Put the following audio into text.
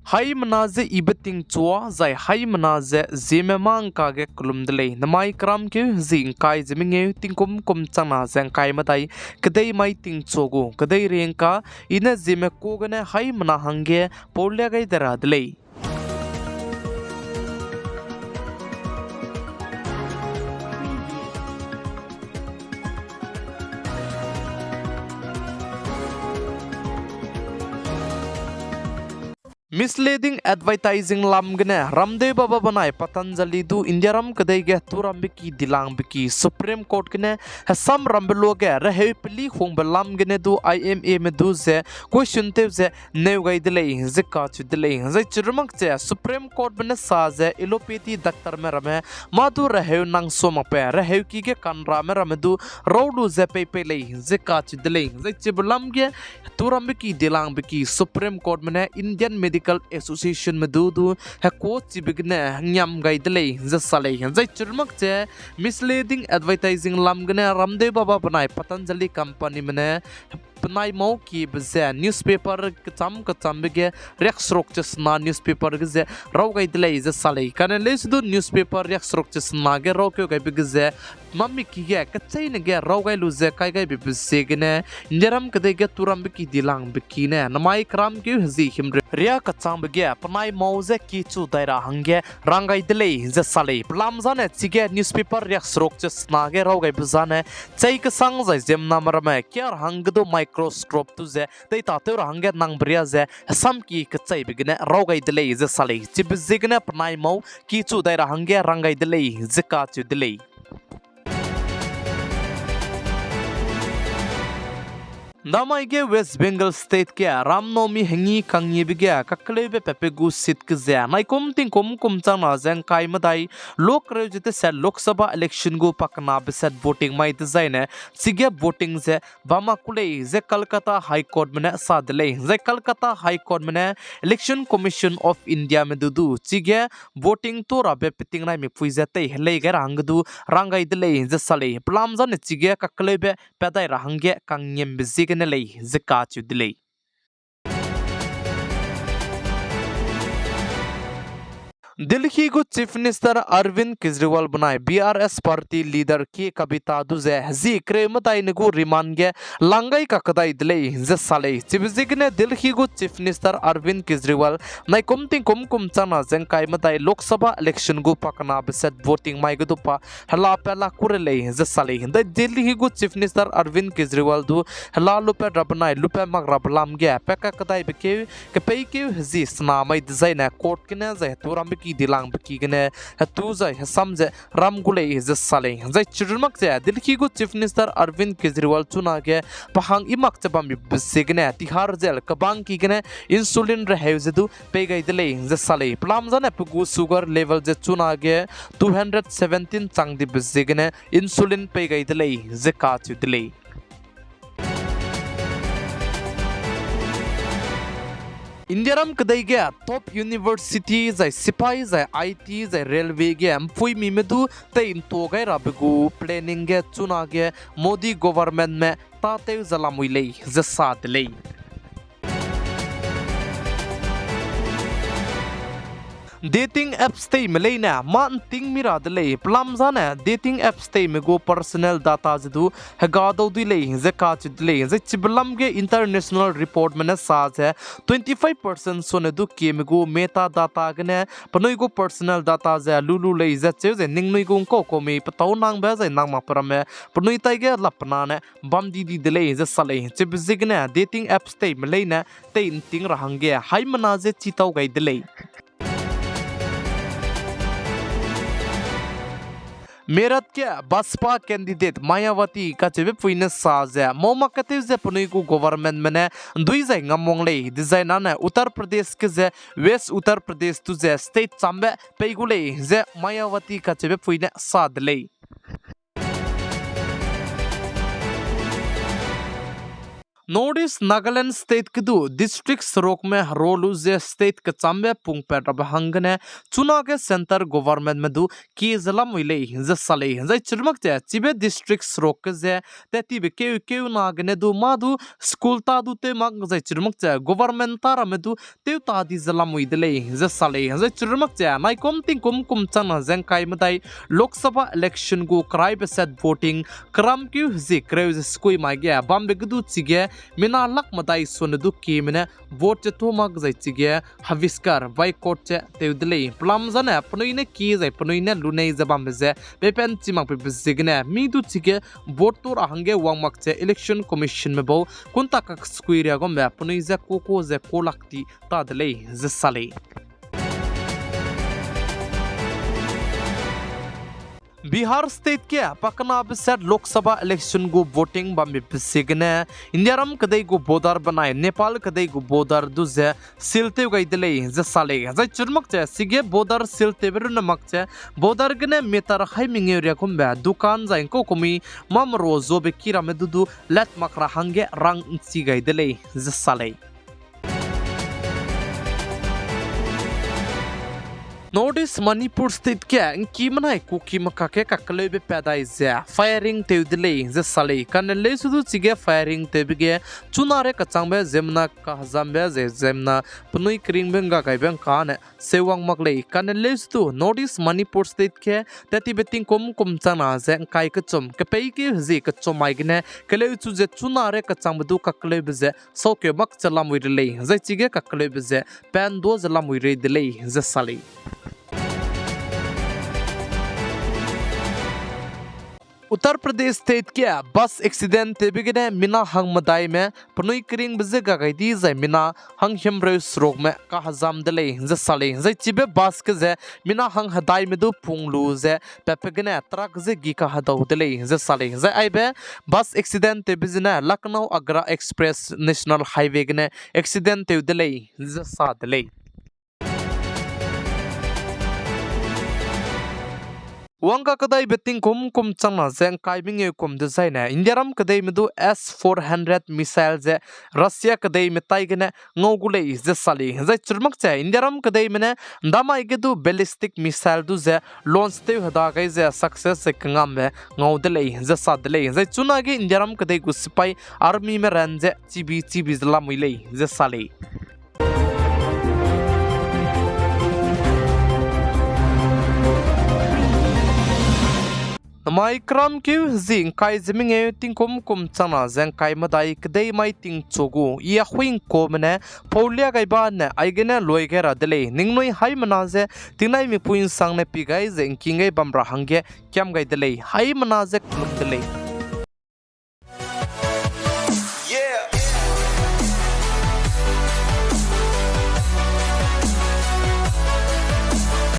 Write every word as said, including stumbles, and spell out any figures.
Haimena ze ibe tingchua, zai haimena ze Zeme mâ ngka ge kelum de lei. Namai keramkeu zi ngkai ze mengeu tingkum kum changna ze ngkai medai, kedei mai tingchua gu, kedei ringka, i ne Zeme ku gene haimena hangge paulia gai de ra de lei. Misleading advertising lam gene Ramdev Baba benai Patanjali du India ram kedei ge turambe ki dilangbe ki Supreme Court gene hesam rambe luage reheu peli hungbe lam gene du I M A me du ze question tew ze neu gai de lei ze kacheu de lei. Zai chirumak ze Supreme Courtbe ne sa ze allopathy doctorme ramme mâ du reheu nang sua makbe reheu ki ge kanrame ramme du rau lu ze pei pei lei ze kacheu de lei. Zai chibe lam ge turambe ki dilangbe ki Supreme Courtme ne Indian Medical Associationme du du hekuâ chibe gene ngiam gai de lei ze sa lei. Zai chirumak ze misleading advertising lam gene Ramdev Baba benai Patanjali companyme ne penai mau kiebe ze newspaper kecham kechambe ge riakseruk chesena newspaper ge ze raw gai de lei ze sa lei. Kane leuse du newspaper riakseruk chesena ge rawkeu gaibe ge ze mamik ki ge kecheîne ge raw gai lu ze kai gaibe be ziegene India ram kedei ge turambe ki dilangbe ki ne namai keramkeu hezi himreu riâ kechangbe ge penai mau ze kichu dai ra hangge rang gai de lei ze sa lei. Pelam zane chige newspaper riakseruk chesena ge raw gaibe zane chei kesang zai ziemmename ramme kiâ ra hangge du microscope tu ze teitatew ra hangge nangbe riâ ze hesam ki kecheibe gene raw gai de lei ze sa lei. Chibe ziegene penai mau kichu dai ra hangge rang gai de lei ze kacheu de lei. Ndamai ge West Bengal State ge Ram Navami hengi kangiebe ge kakeleube pepe gu seat ge ze naikum tingkum kum changna ze ngkai medai, lokreu ze teset Lok Sabha election gu pakenabe set voting mai dezaine, chige voting ze bam ma ku lei ze Kolkata High Courtme ne sa de lei. Zai Kolkata High Courtme ne Election Commission of Indiame du du chige voting tu rabe peting naimikpui ze tei helei gai ra hangge du rang gai de lei ze sa lei. Pelam zane chige kakeleube pat dai ra hangge kangngiembe ziegene lei ze kacheu de lei. Delhi gu Chief Minister Arvind Kejriwal benai B R S party leader K Kavita du ze hezi kereu medai ne gu remand ge lang gai kakdai de lei ze sa lei. Chibe ziegene Delhi gu Chief Minister Arvind Kejriwal naikum tingkum kum changna ze ngkai medai Lok Sabha election gu pakenabe set voting mai ge du pa hela pat la ku re lei ze sa lei. Ndai Delhi gu Chief Minister Arvind Kejriwal du hela lupat rabe benai lupat mak rabe lam ge pa kakdaibe keu, kepeikeu hezi sena mai dezaine court gene zai hetu rambe ki dilangbe ki gene hetu zai hesam ze ram gu lei ze sa lei. Zai chirumak ze Delhi gu Chief Minister Arvind Kejriwal chunage pa hang i mak che bambe ziegene Tihar jail kebang ki gene insulin reheu ze du pei gai de lei ze sa lei. Pelam zane pe gu sugar level ze chunage two hundred seventeen chang dibe ziegene insulin pei gai de lei ze kacheu de lei. India ram kedei ge top university zai sipai zai I T zai railway ge mpuimime du tei ntua gai rabe gu planning ge chunage Modi governmentme tâtew ze lamui lei ze sa de lei. Dating apps teime leine mâ nting mi ra de lei. Pelam zane dating apps teime gu personal data ze du hega dau dui lei ze kacheu de lei. Zai chibe lam ge international reportme ne sa ze twenty five percent sone du kieme gu metadata gene penui gu personal data ze lu lu lei ze cheu ze ningnui gu ngkau kau mei petâu nangbe zai nang makpe ramme penui taige lappena ne bam di di de lei ze sa lei. Chibe ziegene dating apps teime leine tei nting ra hangge haimena ze chitau gai de lei. Meerut ge Baspa candidate Mayawati kacheube pui ne sa ze mau mak katew ze penui gu governmentme ne ndui zai ngam wang lei, dezai nane Uttar Pradesh ge ze West Uttar Pradesh tu ze state chambe pei gu lei ze Mayawati kacheube pui ne sa de lei. North East Nagaland State ge du district serukme hero lu ze state kechambe pungpat rabe hanggene chunage centre governmentme du kie ze lamui lei ze sa lei. Zai chirumak ze chibe district seruk ge ze tattibe keu keu na gene du mâ du school tâ du tew mak zai chirumak ze government tâ ramme du tew ta di ze lamui de lei ze sa lei. Zai chirumak ze naikum tingkum kum changna ze ngkai medai Lok Sabha election gu keraibe set voting keramkeu hezie kereu ze sekui mai ge bambe ge du chige mina lak medai sone du kieme ne vote ze tuâ mak zai chige haviskar boycott ze tew de lei. Pelam zane penui ne kie zai penui ne lunei ze bambe ze pepen chi makpeibe ziegene mi du chige vote tuâ ra hangge wang mak ze Election Commissionme bau kunta kaksekui riagumbe penui je kuku ze kulak ti ta de lei ze sa lei. Bihar State ge pakenabe set Lok Sabha election gu voting bambe ziegene Indiaram kedei gu border benai Nepal kedei gu border du ze seal tew gai de lei ze sa lei. Zai chirumak ze chige border seal tewbe runne mak ze border gene meter hai mengeu riagumbe dukan zai ngkau kumi mâ merua zuabe ki ramme du du let mak ra hangge rang nchi gai de lei ze sa lei. North East Manipur State ge ngki menai Kukime kakge kakeleube pat dai ze firing tew de lei ze sa lei. Kane leusedu chige firing tewbe ge chunare kechangbe ziemmena kahezambe ze ziemmena penui keringbe ngga gaibe ngkane seuwang mak lei. Kane leusedu North East Manipur State ge tattibe tingkum kum changna ze ngkai kechum kepeikeu hezie kechum mai gene keleuchu ze chunare kechangbe du kakeleube ze saukeu mak ze lamui re lei. Zai chige kakeleube ze panduâ ze lamui rei de lei ze sa lei. Uttar Pradesh State ge bus accident tewbe gene mina hang medaime penui keringbe ze ga gai di zai mina hang himreu serukme kahezam de lei ze sa lei. Zai chibe bus ge ze mina hang hedaime du pung lu ze patbe gene truck ze gi kahedau de lei ze sa lei. Zai aibe bus accident tewbe zene Lucknow Agra Express National Highway gene accident tew de lei ze sa de lei. Wangkakedaibe tingkum kum changna ze ngkai mengeu kum dezaine Indiaram kedeime du S four hundred missile ze Russia kedeime tai gene ngau gu lei ze sa lei. Zai chirumak ze Indiaram kedeime ne ndamai ge du ballistic missile du ze launch tew heda gai ze success ze kengambe ngau de lei ze sa de lei. Zai chunage Indiaram kedei gu sipai armyme ran ze chibi chibi ze lamui lei ze sa lei. Namai keramkeu hezie ngkai ze mengeu tingkum kum changna ze ngkai medai kedei mai tingchu gu I ahui ngkume ne paulia gai ba ne aigene luai gai ra de lei. Ningnui haimena ze tingnai mipui nsangne pi gai ze ngking gai bam ra hangge kiam gai de lei. Haimena ze kelum de lei.